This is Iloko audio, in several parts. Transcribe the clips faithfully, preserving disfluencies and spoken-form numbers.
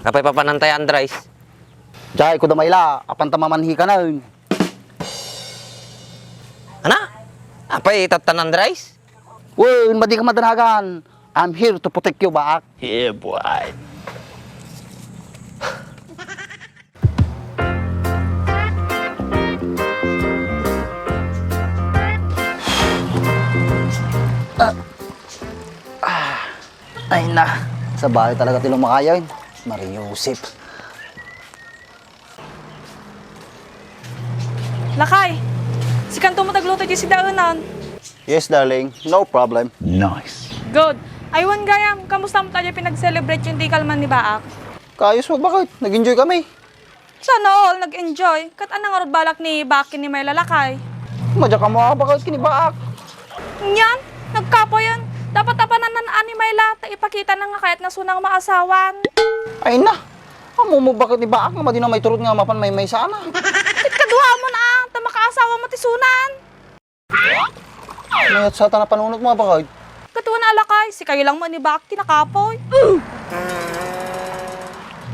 Apay papananta, Andres? Jay, kuda Myla, apanta mamanhikanen. Ana? Apay tattan, Andres? Wen, madi ka madanagan. I'm here to protect you, baak. Yeah, boy. Ah. Ah. Ay na, sa balay talaga ti lumakayan. Maria Joseph. Lakay, sikanto met agluto iti sidaenan. Yes, darling. No problem. Nice. Good. Ay, wen gayam, kamusta met laeng ti pinag-celebrate yo idi kalman ni baak? Kaayos met, baket. Nag-enjoy kami. Sana all nag-enjoy. Ket ania ngarud balak ni baak ken ni Myla, lakay? Madiak ammo a baket ken ni baak. Ngan, nagkapuyen. Dapat apanannan ni Myla ta ipakitana nga kayatna isunang maasawan. Ay na, ammo met baket ni baak nga madina maiturod nga mapan maymaysana. Ket kaduamon a, ta makaasawa met isunan. Mayat sa ta napanunotmo a baket. Ket wen a, lakay, sikayo lang met ni baak ti nakapuy.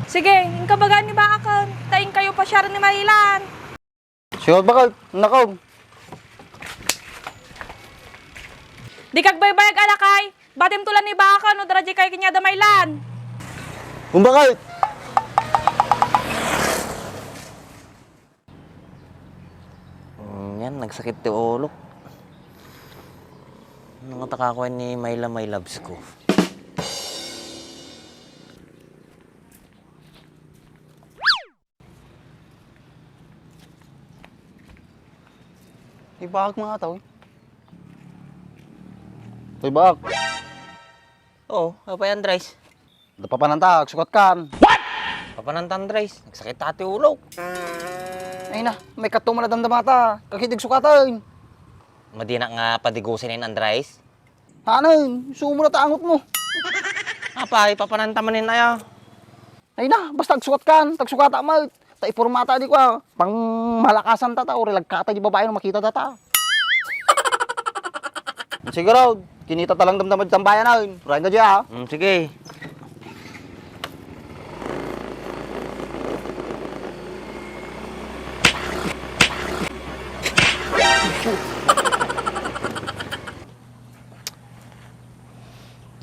Sige, inka baga ni baaken, ta inkayo pasiar ni Mylan. Sige, baket, nakaw. Dika agbaybayag a, lakay, batimto la ni baaken no adda radiokayo ken ni Mylan. Wen, baket. Mm, yan, nagsakit ti ulok. Ano nga takakuen ni Myla, my loves ko? Ibaak mga tao, eh. Ibaak. Oo, apay, Andres? Papananta, agsukatkan. What? Papananta, Andres. Nagsakit ta ti ulok. Ay na, may katto man a damdamata. Kaket di agsukatan. Madina nga padigusen ni Andres? Hanen, sumo na ta angotmo. Apay, papananta manen aya. Ay na, basta agsukatkan, ta agsukata met. Ta ipormata di kua, pang malakasan ta, ta, o rilagkata di babae no makita ta, ta. Sige raw, kinita ta lang damdama di tambayan, ay. Urayen ka diya, ha? Mm, sige.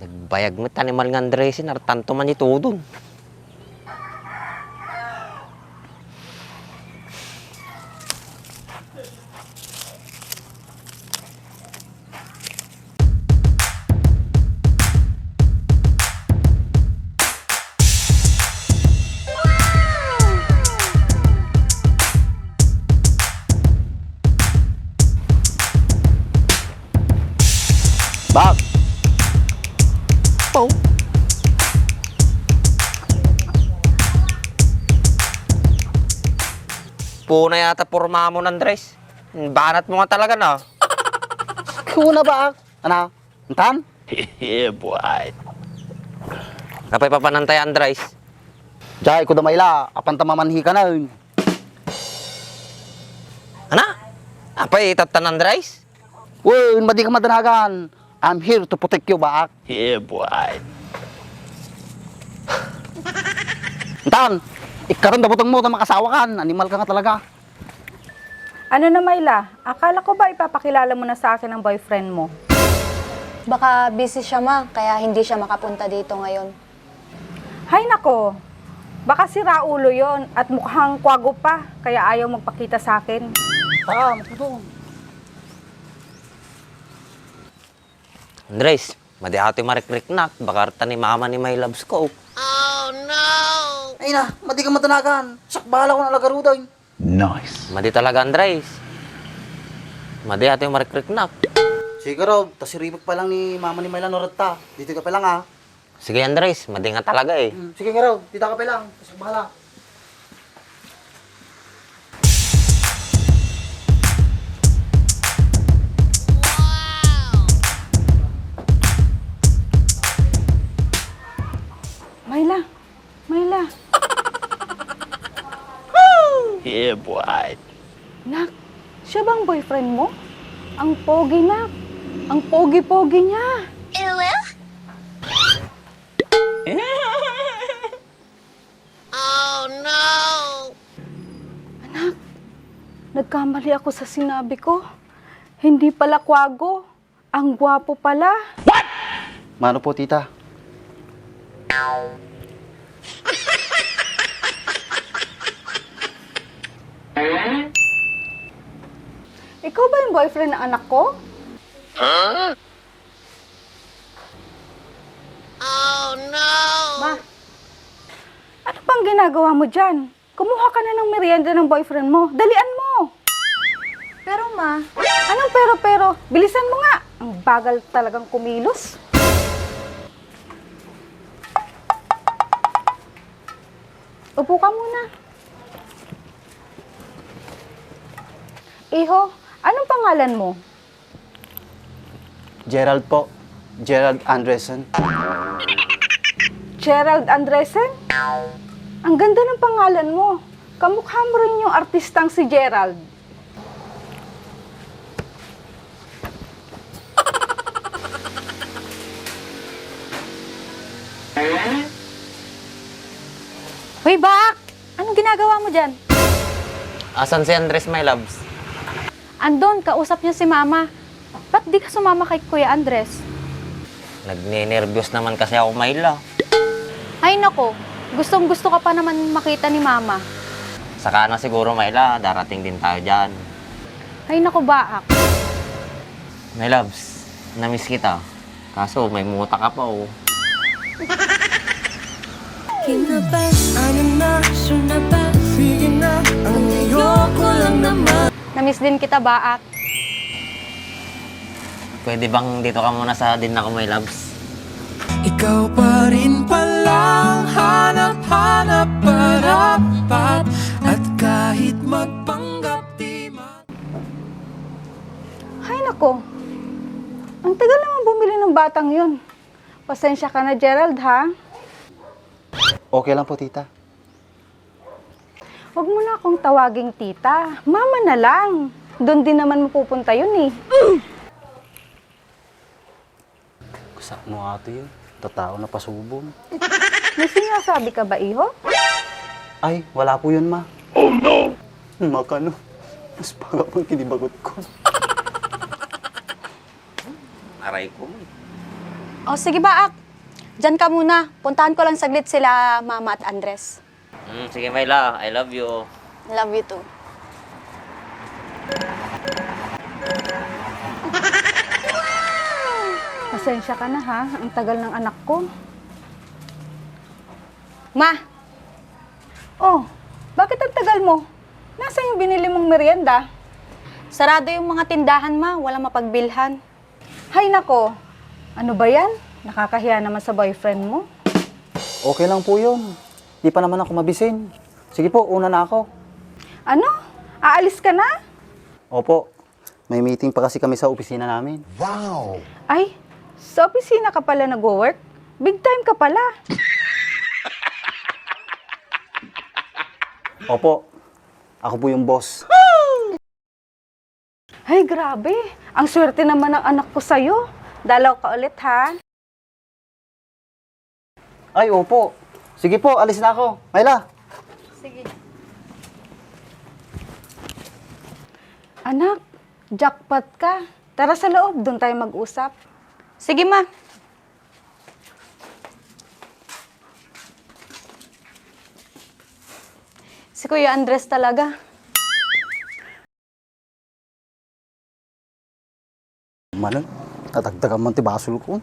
Nagbayag met ti animal nga Andresin, artanto man itudon. Bak! Pau! Puna yata pormamo, Andres. Banat mo nga talaga, no? Kuna, Bak. Ano? Intan? Yeah, boy. Apay papananta, Andres? Jay, kuda Myla, apanta mamanhikanen. Ana? Apay tattan, Andres? Wen, madi ka madanagan. I'm here to protect you, baak. Yeah, boy. Intan, ikkaron da butengmo ta makasawakan. Animal ka nga talaga. Ano na, Myla? Akala ko ba ipapakilala mo na sa akin ang boyfriend mo? Baka busy siya, ma, kaya hindi siya makapunta dito ngayon. Hay nako, baka sira ulo yon at mukhang kwago pa, kaya ayaw magpakita sa akin. Ah, maputong. Andres, madi atoy marikriknak, baka arta ni mama ni my loves ko. Oh, no! Ay na, madi ka madanagan. Sakbala ko na lagarudan. Nice. Madi talaga, Andres. Madi atoy marikriknak. Sige raw, ta siribek pa lang ni mama ni Myla no arta. Dito ka pa lang, ah. Sige, Andres, madi nga talaga, eh. Mm, sige nga raw, dita ka pa lang. Kasi bahala. Myla, Myla. Yeah, boy. Nak, siya bang boyfriend mo? Ang pogi, nak. Ang pogi-pogi niya. Ew? Nagkamali ako sa sinabi ko. Hindi pala kwago. Ang gwapo pala. Mano po, tita? Ikaw ba yung boyfriend ng anak ko? Ma, ano pang ginagawa mo dyan? Kumuha ka na ng merienda ng boyfriend mo. Dalian mo! Pero, ma. Anong pero-pero? Bilisan mo nga! Ang bagal talagang kumilos. Upo ka muna. Iho, anong pangalan mo? Gerald po. Gerald Andresen. Gerald Andresen? Ang ganda ng pangalan mo. Kamukha mo rin yung artistang si Gerald. Hoy, Bak! Anong ginagawa mo dyan? Asan si Andres, my loves? Andon, kausap niya si Mama. Ba't di ka sumama kay Kuya Andres? Nagnenerbiyos naman kasi ako, Myla. Ay nako, gustong gusto ka pa naman makita ni Mama. Saka na siguro, Myla, darating din tayo dyan. Ay nako, Baak. My loves, namiss kita. Kaso may muta ka pa, oh. Kinabas, ano na, sure na ba? Sige na, ang ayoko lang naman. Namiss din kita, Baak. Pwede bang dito ka muna sa dinna ko, my loves? Ikaw pa rin palang hanap-hanap, marapat. At kahit magpanggap di ma- Hay nako, ang tagal naman bumili ng batang yun. Pasensya ka na, Gerald, ha? Okay lang po, tita. Huwag mo na akong tawaging tita. Mama na lang. Doon din naman mapupunta yun eh. Kasakmo ato yun. Tatao na pasubong. May sinasabi ka ba, iho? Ay, wala po yun, ma. Oh no! Makano? Mas baga pang kinibagot ko. Aray ko. O, sige, Baak. Diyan ka muna. Puntahan ko lang saglit sila Mama at Andres. Mm, sige, Myla. I love you. Love you too. Pasensya ka na ha, ang tagal ng anak ko. Ma! Oh, bakit ang tagal mo? Nasaan yung binili mong merienda? Sarado yung mga tindahan, ma. Walang mapagbilhan. Hay nako, ano ba yan? Nakakahiya naman sa boyfriend mo. Okay lang po yun. Di pa naman ako mabisin. Sige po, una na ako. Ano? Aalis ka na? Opo. May meeting pa kasi kami sa opisina namin. Ay, sa opisina ka pala nagwo-work? Big time ka pala. Opo. Ako po yung boss. Ay, grabe. Ang swerte naman ng anak ko sa'yo. Dalaw ka ulit, ha? Ay, opo. Sige po, alis na ako. Myla! Sige. Anak, jackpot ka. Tara sa loob, doon tayo mag-usap. Sige, ma. Si Kuya Andres talaga. Manang, nadagdagan man ti basol ko.